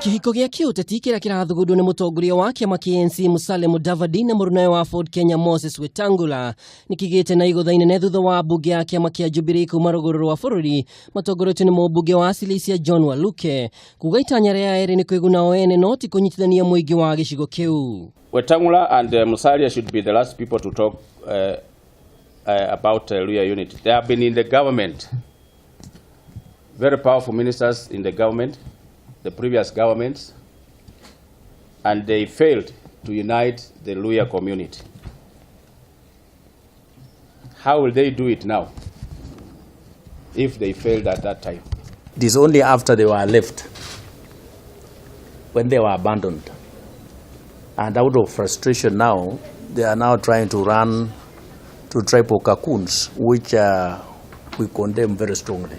Kĩhiko gĩa kĩũteti kĩrĩa kĩrathugundwo nĩ mũtongoria wa kĩama kĩa ANC Musalia Mudavadi na mũrunawe wa Ford Kenya Moses Wetangula nĩ kĩgĩte na igũtha inene thutha wa mbunge ya kĩama kĩa Jubilee kuma rũgũrũ rwa bũrũri matongoretio nĩ mũmbunge wa Sirisia John Waluke kuga itanya rĩa erĩ nĩ kwĩguna o ene no ti kũnyitithania mũingĩ wa gĩcigo kĩu. Wetangula and Musalia should be the last people to talk about Luhya unity. They have been in the government, very powerful ministers in the government, the previous governments, and they failed to unite the Luhya community. How will they do it now if they failed at that time? It is only after they were left, when they were abandoned, and out of frustration now, they are now trying to run to tribal cocoons, which we condemn very strongly.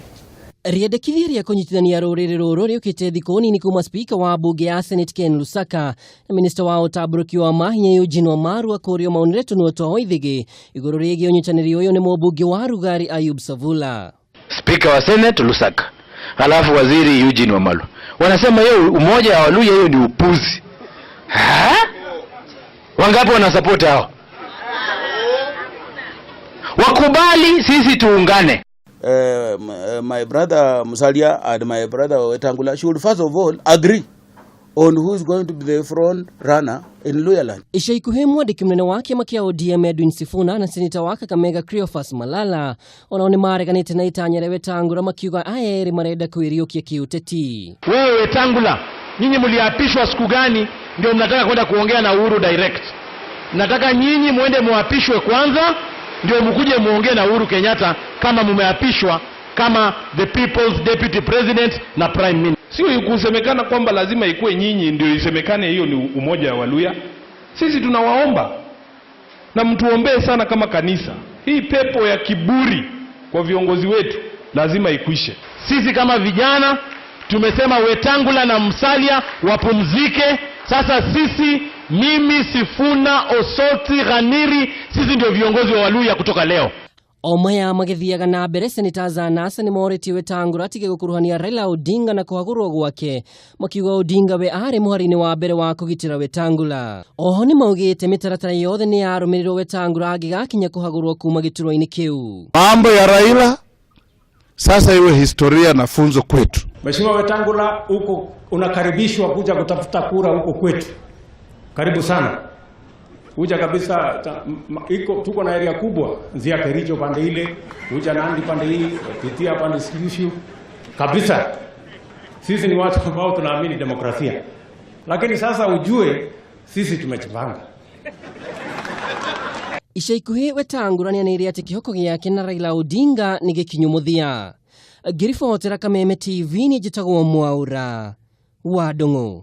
Rĩendekithia rĩa kũnyitithania rũrĩrĩ rũrũ rĩũkĩte thikũ nini kuma spika wa mbunge ya Senate Ken Lusaka na minista wa ũtambũrũki wa mahinya Eugene Wamalwa kũũrio maunĩre tũnua twa Waithĩgĩ igũrũ rĩgiĩ ũnyitanĩri ũyũ nĩ mũmbunge wa Rugari Ayub Savula. Spika wa Senate Lusaka, halafu waziri Eugene Wamalwa wanasema hiyo umoja wa Waluhya hiyo ni upuzi. Ha? Wangapi wanasupport hao? Wakubali sisi tuungane. My brother Musalia and my brother Wetangula should first of all agree on who is going to be the front runner in Luhyaland. Ica ikuhĩ mwandĩki mũnene wa kĩama kĩa ODM Edwin Sifuna na seneta wa Kakamega Cleophas Malala onao nĩ mareganĩte na itanya rĩa Wetangula makiuga aya erĩ marenda kwĩriũkia kĩũteti. Wewe Wetangula, nyinyi mliapishwa siku gani ndio mnataka kwenda kuongea na Uhuru direct? Nataka nyinyi muende muapishwe kwanza ndio mkuje muongee na Uhuru Kenyatta kama mumeapishwa kama the people's deputy president na prime minister. Sio kusemekana kwamba lazima ikuwe nyinyi ndio isemekane hiyo ni umoja wa Waluhya. Sisi tunawaomba na mtuombee sana kama kanisa. Hii pepo ya kiburi kwa viongozi wetu lazima ikwishe. Sisi kama vijana tumesema Wetangula na Musalia wapumzike. Sasa sisi, mimi, Sifuna, Osoti, Ghaniri, sisi ndio viongozi wa Waluhya kutoka leo. O maya magĩthiaga na mbere, senators a NASA nĩ morĩtie Wetangula atige gũkuruhania Raila Odinga na kũhagũrwo gwake, makiuga Odinga we arĩ mũhari-inĩ wa mbere wa kũgitĩra Wetangula. Oho nĩ maugĩte mĩtaratara yothe nĩ yarũmĩrĩrwo Wetangula angĩgakinya kũhagũrwo kuma gĩturwa-inĩ kĩu. Mambo ya Raila sasa iwe historia na funzo kwetu. Mheshimiwa Wetangula, huko unakaribishwa kuja kutafuta kura huko kwetu. Karibu sana. Kuja kabisa iko tuko na area kubwa, nzia Kericho pande ile, kuja Nandi pande hii, pitia pande Sigishu. Kabisa. Sisi ni watu ambao tunaamini demokrasia. Lakini sasa ujue sisi tumejipanga. Ica ikuhĩ Wetangula nĩanĩrĩire atĩ kĩhoko gĩake na Raila Odinga nĩ gĩkinyu mũthia. Ngĩribotera Kameme TV nĩ njĩtagwo Mwaura wa Ndung'u.